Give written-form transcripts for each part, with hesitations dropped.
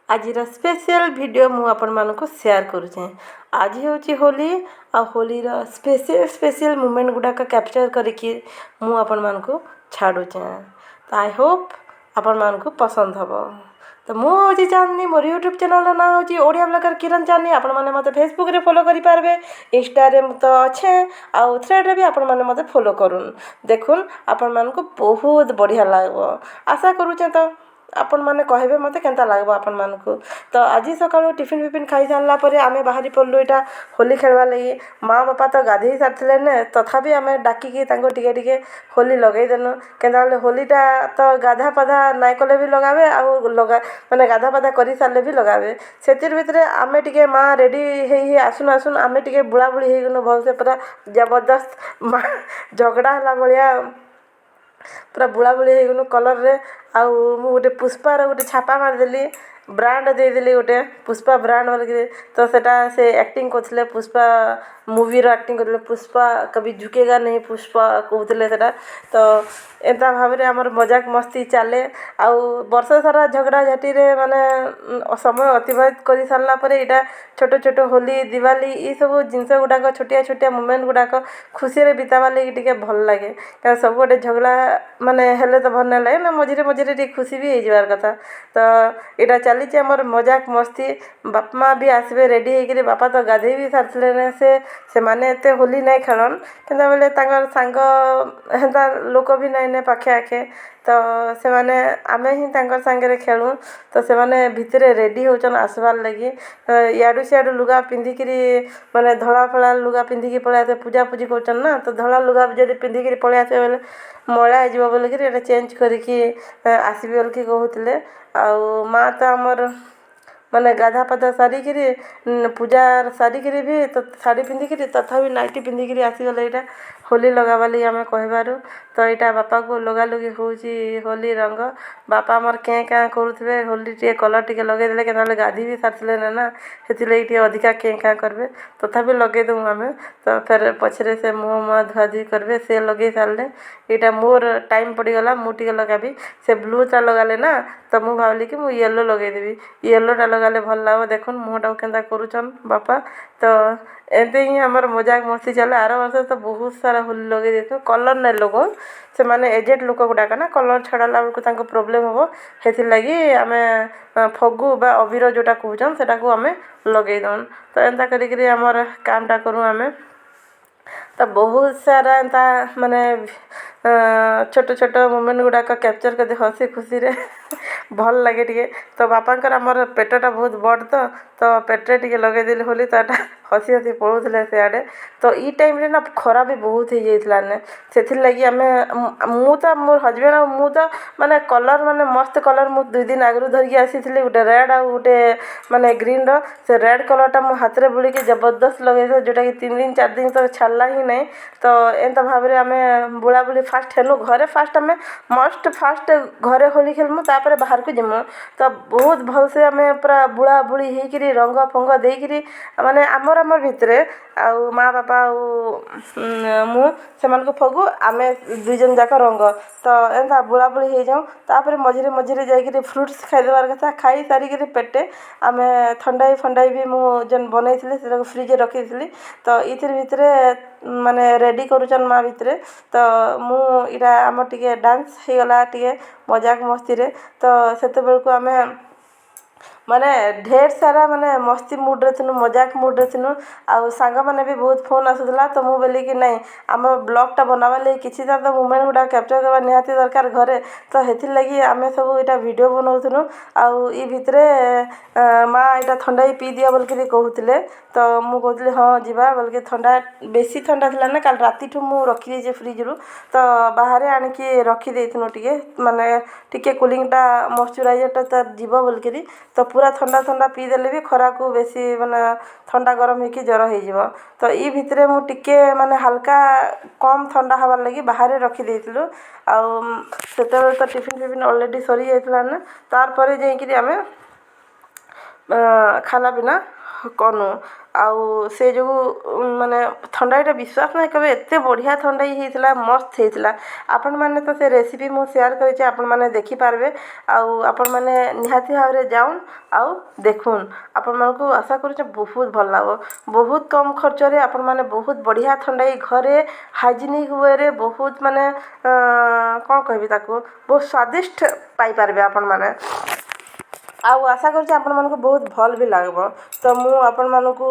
ଆଜିର special video ମୁଁ ଆପଣମାନଙ୍କୁ ସେୟାର କରୁଛେଁ। ଆଜି ହେଉଛି ହୋଲି ଆଉ ହୋଲିର ସ୍ପେଶିଆଲ ସ୍ପେଶିଆଲ ମୁମେଣ୍ଟ ଗୁଡ଼ାକ କ୍ୟାପଚର୍ କରିକି ମୁଁ ଆପଣମାନଙ୍କୁ ଛାଡ଼ୁଛେଁ। ତ I Hope ଆପଣମାନଙ୍କୁ ପସନ୍ଦ ହେବ। ତ ମୁଁ ହେଉଛି ଚାନ୍ଦିନୀ। ମୋର ୟୁଟ୍ୟୁବ୍ ଚ୍ୟାନେଲ୍ର ନାଁ ହେଉଛି ଓଡ଼ିଆ ବ୍ଲଗର କିରଣ ଚାନ୍ଦିନୀ। ଆପଣମାନେ ମୋତେ ଫେସବୁକ୍ରେ ଫଲୋ କରିପାରିବେ, ଇନଷ୍ଟାରେ ମୁଁ ତ ଅଛେ ଆଉ ଥ୍ରେଡ଼ରେ ବି ଆପଣମାନେ ମୋତେ ଫଲୋ କରୁନ୍। ଦେଖୁନ୍, ଆପଣମାନଙ୍କୁ ବହୁତ ବଢ଼ିଆ ଲାଗିବ ଆଶା କରୁଛେଁ। ତ ଆପଣମାନେ କହିବେ ମୋତେ କେନ୍ତା ଲାଗିବ ଆପଣମାନଙ୍କୁ। ତ ଆଜି ସକାଳୁ ଟିଫିନ୍ ଫିଫିନ୍ ଖାଇ ସାରିଲା ପରେ ଆମେ ବାହାରି ପଡ଼ିଲୁ ଏଇଟା ହୋଲି ଖେଳିବାର୍ ଲାଗି। ମା ବାପା ତ ଗାଧେଇ ସାରିଥିଲେ ନେ, ତଥାପି ଆମେ ଡାକିକି ତାଙ୍କୁ ଟିକେ ଟିକେ ହୋଲି ଲଗେଇଦେନୁ। କେନ୍ତା ବୋଲେ ହୋଲିଟା ତ ଗାଧା ପାଧା ନାଇଁ କଲେ ବି ଲଗାବେ ଆଉ ଲଗା ମାନେ ଗାଧା ପାଧା କରି ସାରିଲେ ବି ଲଗାବେ। ସେଥିର୍ ଭିତରେ ଆମେ ଟିକେ ମା ରେଡ଼ି ହେଇ ହେଇ ଆସୁନ୍ ଆସୁନ୍ ଆମେ ଟିକେ ବୁଳାବୁଳି ହେଇଗଲୁ ଭଲସେ। ପୁରା ଜବରଦସ୍ତ ମା ଝଗଡ଼ା ହେଲା ଭଳିଆ ପୁରା ବୁଳାବୁଳି ହେଇଗଲୁ କଲର୍ରେ। ଆଉ ମୁଁ ଗୋଟେ ପୁଷ୍ପାର ଗୋଟେ ଛାପା ମାରିଦେଲି, ବ୍ରାଣ୍ଡ ଦେଇଦେଲି ଗୋଟେ ପୁଷ୍ପା ବ୍ରାଣ୍ଡ ବୋଲିକିରି। ତ ସେଟା ସେ ଆକ୍ଟିଂ କରୁଥିଲେ, ପୁଷ୍ପା ମୁଭିର ଆକ୍ଟିଂ କରୁଥିଲେ। "ପୁଷ୍ପା कभी झुकेगा नहीं, ପୁଷ୍ପା" କହୁଥିଲେ ସେଟା। ତ ଏନ୍ତା ଭାବରେ ଆମର ମଜାକ ମସ୍ତି ଚାଲେ। ଆଉ ବର୍ଷ ସାରା ଝଗଡ଼ା ଝାଟିରେ ମାନେ ସମୟ ଅତିବାହିତ କରି ସାରିଲା ପରେ ଏଇଟା ଛୋଟ ଛୋଟ ହୋଲି, ଦିୱାଲି, ଏଇସବୁ ଜିନିଷ ଗୁଡ଼ାକ, ଛୋଟିଆ ଛୋଟିଆ ମୁମେଣ୍ଟ ଗୁଡ଼ାକ ଖୁସିରେ ବିତାବା ଲାଗି ଟିକେ ଭଲ ଲାଗେ। କାରଣ ସବୁଆଡ଼େ ଝଗଡ଼ା ମାନେ ହେଲେ ତ ଭଲ ନାଇଁ ଲାଗେ ନା, ମଝିରେ ମଝିରେ ଟିକେ ଖୁସି ବି ହେଇଯିବାର କଥା। ତ ଏଇଟା ଚାଲିଛି ଆମର ମଜାକ ମସ୍ତି। ବାପା ମା ବି ଆସିବେ ରେଡ଼ି ହେଇକିରି। ବାପା ତ ଗାଧେଇ ବି ସାରିଥିଲେ। ସେ ସେମାନେ ଏତେ ହୋଲି ନାଇଁ ଖେଳନ୍, କେନ୍ତା ବୋଲେ ତାଙ୍କର ସାଙ୍ଗ ହେନ୍ତା ଲୋକ ବି ନାଇଁନେ ପାଖେ ଆଖେ। ତ ସେମାନେ ଆମେ ହିଁ ତାଙ୍କର ସାଙ୍ଗରେ ଖେଳୁ। ତ ସେମାନେ ଭିତରେ ରେଡ଼ି ହଉଛନ୍ ଆସିବାର୍ ଲାଗି। ତ ଇଆଡ଼ୁ ସିଆଡ଼ୁ ଲୁଗା ପିନ୍ଧିକିରି, ମାନେ ଧଳା ଫଳା ଲୁଗା ପିନ୍ଧିକି ପଳେଇ ଆସିବେ। ପୂଜା ପୂଜି କରୁଛନ୍ ନା, ତ ଧଳା ଲୁଗା ଯଦି ପିନ୍ଧିକିରି ପଳେଇ ଆସିବେ ବୋଲେ ମଇଳା ହେଇଯିବ ବୋଲିକିରି ଏଇଟା ଚେଞ୍ଜ କରିକି ଆସିବେ ବୋଲିକି କହୁଥିଲେ। ଆଉ ମା ତ ଆମର ମାନେ ଗାଧା ପାଧା ସାରିକିରି, ପୂଜା ସାରିକିରି ବି ତ ଶାଢ଼ୀ ପିନ୍ଧିକିରି, ତଥାପି ନାଇଟି ପିନ୍ଧିକିରି ଆସିଗଲେ ଏଇଟା ହୋଲି ଲଗାବା ଲାଗି ଆମେ କହିବାରୁ। ତ ଏଇଟା ବାପାକୁ ଲଗାଲଗି ହେଉଛି ହୋଲି ରଙ୍ଗ। ବାପା ଆମର କେଁ କାଁ କରୁଥିବେ। ହୋଲି ଟିକେ କଲର୍ ଟିକେ ଲଗେଇଦେଲେ, କେନ୍ତା ବୋଲେ ଗାଧି ବି ସାରିଥିଲେ ନା, ସେଥିଲାଗି ଟିକେ ଅଧିକା କେଁ କାଁ କରିବେ। ତଥାପି ଲଗେଇଦେବୁ ଆମେ। ତ ଫେର୍ ପଛରେ ସେ ମୁହଁ ମୁହାଁ ଧୁଆ ଧୁଇ କରିବେ। ସେ ଲଗେଇ ସାରିଲେ ଏଇଟା ମୋର ଟାଇମ୍ ପଡ଼ିଗଲା, ମୁଁ ଟିକେ ଲଗାବି। ସେ ବ୍ଲୁଟା ଲଗାଲେ ନା, ତ ମୁଁ ଭାବିଲି କି ମୁଁ ୟେଲୋ ଲଗେଇଦେବି, ୟେଲୋଟା ଲଗାଲେ ଭଲ ଲାଗବ। ଦେଖୁନ୍, ମୁହଁଟାକୁ କେନ୍ତା କରୁଛନ୍ ବାପା। ତ ଏମିତି ହିଁ ଆମର ମଜାକ ମସ୍ତି ଚାଲେ। ଆର ବର୍ଷ ତ ବହୁତ ସାରା ହୋଲି ଲଗେଇ ଦେଇଥିଲୁ। କଲର୍ ନାଇଁ ଲଗଉଁ, ସେମାନେ ଏଜେଡ଼ ଲୋକ ଗୁଡ଼ାକ ନା, କଲର୍ ଛଡ଼ାଲା ବେଳକୁ ତାଙ୍କୁ ପ୍ରୋବ୍ଲେମ୍ ହେବ। ସେଥିର୍ଲାଗି ଆମେ ଫଗୁ ବା ଅବିର ଯେଉଁଟା କହୁଛନ୍, ସେଟାକୁ ଆମେ ଲଗେଇ ଦଉନ୍। ତ ଏନ୍ତା କରିକିରି ଆମର କାମଟା କରୁ ଆମେ। ତ ବହୁତ ସାରା ଏନ୍ତା ମାନେ ଛୋଟ ଛୋଟ ମୁମେଣ୍ଟ ଗୁଡ଼ାକ କ୍ୟାପଚର୍ କରି ହସି ଖୁସିରେ ଭଲ ଲାଗେ ଟିକେ। ତ ବାପାଙ୍କର ଆମର ପେଟଟା ବହୁତ ବଡ଼, ତ ତ ପେଟରେ ଟିକେ ଲଗେଇଦେଲି ହୋଲି, ତ ଏଟା ହସି ହସି ପଳଉଥିଲେ ସିଆଡ଼େ। ତ ଇ ଟାଇମ୍ରେ ନା ଖରା ବି ବହୁତ ହେଇଯାଇଥିଲା ନେ, ସେଥିର୍ଲାଗି ଆମେ, ମୁଁ ତ ମୋ ହଜବେଣ୍ଡ ଆଉ ମୁଁ ତ ମାନେ କଲର୍, ମାନେ ମସ୍ତ କଲର୍ ମୁଁ 2 ଦିନ ଆଗରୁ ଧରିକି ଆସିଥିଲି, ଗୋଟେ ରେଡ଼୍ ଆଉ ଗୋଟେ ମାନେ ଗ୍ରୀନ୍ର। ସେ ରେଡ଼୍ କଲର୍ଟା ମୁଁ ହାତରେ ବୁଳିକି ଜବରଦସ୍ତ ଲଗେଇଥିଲି, ଯେଉଁଟାକି 3 ଦିନ 4 ଦିନ ତ ଛାଡ଼ିଲା ହିଁ ନାହିଁ। ତ ଏନ୍ତା ଭାବରେ ଆମେ ବୁଳାବୁଳି ଫାଷ୍ଟ ହେଲୁ ଘରେ। ଫାଷ୍ଟ ଆମେ ମଷ୍ଟ ଫାଷ୍ଟ ଘରେ ହୋଲି ଖେଳିମୁ, ତାପରେ ବାହାରକୁ ଯିମୁ। ତ ବହୁତ ଭଲସେ ଆମେ ପୁରା ବୁଳା ବୁଳି ହେଇକିରି, ରଙ୍ଗ ଫଙ୍ଗ ଦେଇକିରି, ମାନେ ଆମର ଆମର ଭିତରେ ଆଉ ମା ବାପା ଆଉ ମୁଁ ସେମାନଙ୍କୁ ଫଗୁ, ଆମେ ଦୁଇ ଜଣ ଯାକ ରଙ୍ଗ। ତ ଏନ୍ତା ବୁଳାବୁଳି ହେଇଯାଉ। ତାପରେ ମଝିରେ ମଝିରେ ଯାଇକିରି ଫ୍ରୁଟ୍ସ ଖାଇଦେବାର କଥା। ଖାଇ ସାରିକିରି ପେଟେ ଆମେ ଥଣ୍ଡାଇ ଫଣ୍ଡାଇ ବି ମୁଁ ଯେନ୍ ବନେଇଥିଲି, ସେଟାକୁ ଫ୍ରିଜ୍ରେ ରଖିଥିଲି। ତ ଏଇଥିର ଭିତରେ ମାନେ ରେଡ଼ି କରୁଛନ୍ ମା ଭିତରେ। ତ ମୁଁ ଇଟା ଆମର ଟିକେ ଡାନ୍ସ ହେଇଗଲା ଟିକେ ମଜାକ ମସ୍ତିରେ। ତ ସେତେବେଳକୁ ଆମେ ମାନେ ଢେର ସାରା ମାନେ ମସ୍ତି ମୁଡ଼୍ରେ ଥିନୁ, ମଜାକ ମୁଡ଼୍ରେ ଥିନୁ। ଆଉ ସାଙ୍ଗମାନେ ବି ବହୁତ ଫୋନ୍ ଆସୁଥିଲା। ତ ମୁଁ ବୋଲିକି ନାଇଁ, ଆମ ବ୍ଲଗ୍ଟା ବନାବା ଲାଗି କିଛି ତ ମୁମେଣ୍ଟ ଗୁଡ଼ା କ୍ୟାପଚର୍ କରିବା ନିହାତି ଦରକାର ଘରେ। ତ ହେଥିର୍ଲାଗି ଆମେ ସବୁ ଏଇଟା ଭିଡ଼ିଓ ବନଉଥିନୁ। ଆଉ ଇ ଭିତରେ ମା ଏଇଟା ଥଣ୍ଡା ପିଇ ଦିଅ ବୋଲିକିରି କହୁଥିଲେ। ତ ମୁଁ କହୁଥିଲି ହଁ ଯିବା ବୋଲିକି। ଥଣ୍ଡା ବେଶୀ ଥଣ୍ଡା ଥିଲା ନା, କାଲି ରାତିଠୁ ମୁଁ ରଖିଦେଇଛି ଫ୍ରିଜ୍ରୁ। ତ ବାହାରେ ଆଣିକି ରଖିଦେଇଥିନୁ ଟିକେ, ମାନେ ଟିକେ କୁଲିଂଟା, ମଇଶ୍ଚରାଇଜର୍ଟା ତାର ଯିବ ବୋଲିକିରି। ତ ପୁରା ଥଣ୍ଡା ଥଣ୍ଡା ପିଇଦେଲେ ବି ଖରାକୁ ବେଶୀ ମାନେ ଥଣ୍ଡା ଗରମ ହେଇକି ଜ୍ୱର ହେଇଯିବ। ତ ଇ ଭିତରେ ମୁଁ ଟିକେ ମାନେ ହାଲକା କମ୍ ଥଣ୍ଡା ହେବାର୍ ଲାଗି ବାହାରେ ରଖିଦେଇଥିଲୁ। ଆଉ ସେତେବେଳେ ତ ଟିଫିନ୍ ଫିଫିନ୍ ଅଲରେଡ଼ି ସରିଯାଇଥିଲା ନା, ତାପରେ ଯାଇକିରି ଆମେ ଖାନା ପିନା କନୁ। ଆଉ ସେ ଯୋଗୁଁ ମାନେ ଥଣ୍ଡାଇଟା, ବିଶ୍ୱାସ ନାଇଁ କରିବେ, ଏତେ ବଢ଼ିଆ ଥଣ୍ଡାଇ ହେଇଥିଲା, ମସ୍ତ ହେଇଥିଲା। ଆପଣମାନେ ତ ସେ ରେସିପି ମୁଁ ସେୟାର କରିଛେ, ଆପଣମାନେ ଦେଖିପାରିବେ। ଆଉ ଆପଣମାନେ ନିହାତି ଭାବରେ ଯାଉନ୍ ଆଉ ଦେଖୁନ୍। ଆପଣମାନଙ୍କୁ ଆଶା କରୁଛେ ବହୁତ ଭଲ ଲାଗବ। ବହୁତ କମ୍ ଖର୍ଚ୍ଚରେ ଆପଣମାନେ ବହୁତ ବଢ଼ିଆ ଥଣ୍ଡାଇ ଘରେ ହାଇଜିନିକ୍ ୱେରେ, ବହୁତ ମାନେ କ'ଣ କହିବି ତାକୁ, ବହୁତ ସ୍ୱାଦିଷ୍ଟ ପାଇପାରିବେ ଆପଣମାନେ। ଆଉ ଆଶା କରୁଛି ଆପଣମାନଙ୍କୁ ବହୁତ ଭଲ ବି ଲାଗିବ। ତ ମୁଁ ଆପଣମାନଙ୍କୁ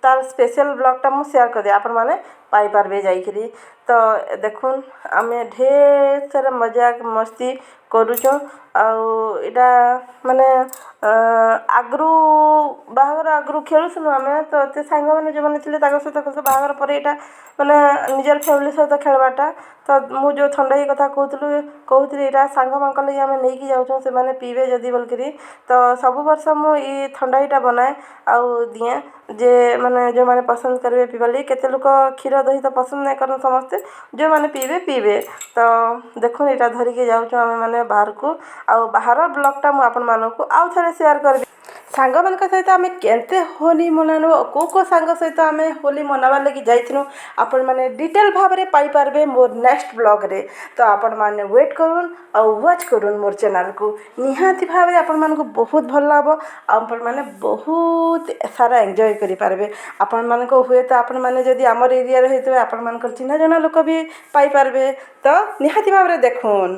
ତାର ସ୍ପେଶାଲ୍ ବ୍ଲଗ୍ଟା ମୁଁ ସେୟାର କରିଦେବି, ଆପଣମାନେ ପାଇପାରିବେ ଯାଇକିରି। ତ ଦେଖୁନ୍, ଆମେ ଢେର ସାରା ମଜାକ ମସ୍ତି କରୁଛୁଁ। ଆଉ ଏଇଟା ମାନେ ଆଗରୁ, ବାହାଘର ଆଗରୁ ଖେଳୁଥିଲୁ ଆମେ ତ ଏତେ, ସାଙ୍ଗମାନେ ଯେଉଁମାନେ ଥିଲେ ତାଙ୍କ ସହିତ ଖେଳୁଥିଲୁ। ବାହାଘର ପରେ ଏଇଟା ମାନେ ନିଜର ଫ୍ୟାମିଲି ସହିତ ଖେଳିବାଟା। ତ ମୁଁ ଯେଉଁ ଥଣ୍ଡାଇ କଥା କହୁଥିଲି, ଏଇଟା ସାଙ୍ଗମାନଙ୍କ ଲାଗି ଆମେ ନେଇକି ଯାଉଛୁ, ସେମାନେ ପିଇବେ ଯଦି ବୋଲିକିରି। ତ ସବୁ ବର୍ଷ ମୁଁ ଏଇ ଥଣ୍ଡାଇଟା ବନାଏ ଆଉ ଦିଏଁ ଯେ ମାନେ ଯେଉଁମାନେ ପସନ୍ଦ କରିବେ ପିଇବାର୍ ଲାଗି। କେତେ ଲୋକ କ୍ଷୀର ଦହି ତ ପସନ୍ଦ ନାଇଁ କରନ୍ ସମସ୍ତେ, ଯେଉଁମାନେ ପିଇବେ ପିଇବେ। ତ ଦେଖୁନ୍, ଏଇଟା ଧରିକି ଯାଉଛୁ ଆମେମାନେ ବାହାରକୁ। ଆଉ ବାହାର ବ୍ଲଗ୍ଟା ମୁଁ ଆପଣମାନଙ୍କୁ ଆଉ ଥରେ ସେୟାର କରିବି। ସାଙ୍ଗମାନଙ୍କ ସହିତ ଆମେ କେତେ ହୋଲି ମନାନୁ, କେଉଁ କେଉଁ ସାଙ୍ଗ ସହିତ ଆମେ ହୋଲି ମନାବାର୍ ଲାଗି ଯାଇଥିଲୁ, ଆପଣମାନେ ଡିଟେଲ୍ ଭାବରେ ପାଇପାରିବେ ମୋର ନେକ୍ସଟ ବ୍ଲଗ୍ରେ। ତ ଆପଣମାନେ ୱେଟ୍ କରୁନ୍ ଆଉ ୱାଚ୍ କରୁନ୍ ମୋର୍ ଚ୍ୟାନେଲ୍କୁ। ନିହାତି ଭାବରେ ଆପଣମାନଙ୍କୁ ବହୁତ ଭଲ ଲାଗବ ଆଉ ଆପଣମାନେ ବହୁତ ସାରା ଏନ୍ଜୟ କରିପାରିବେ। ଆପଣମାନଙ୍କ ହୁଏତ ଆପଣମାନେ ଯଦି ଆମର ଏରିଆରେ ହେଇଥିବେ, ଆପଣମାନଙ୍କର ଚିହ୍ନା ଜଣା ଲୋକ ବି ପାଇପାରିବେ। ତ ନିହାତି ଭାବରେ ଦେଖୁନ୍।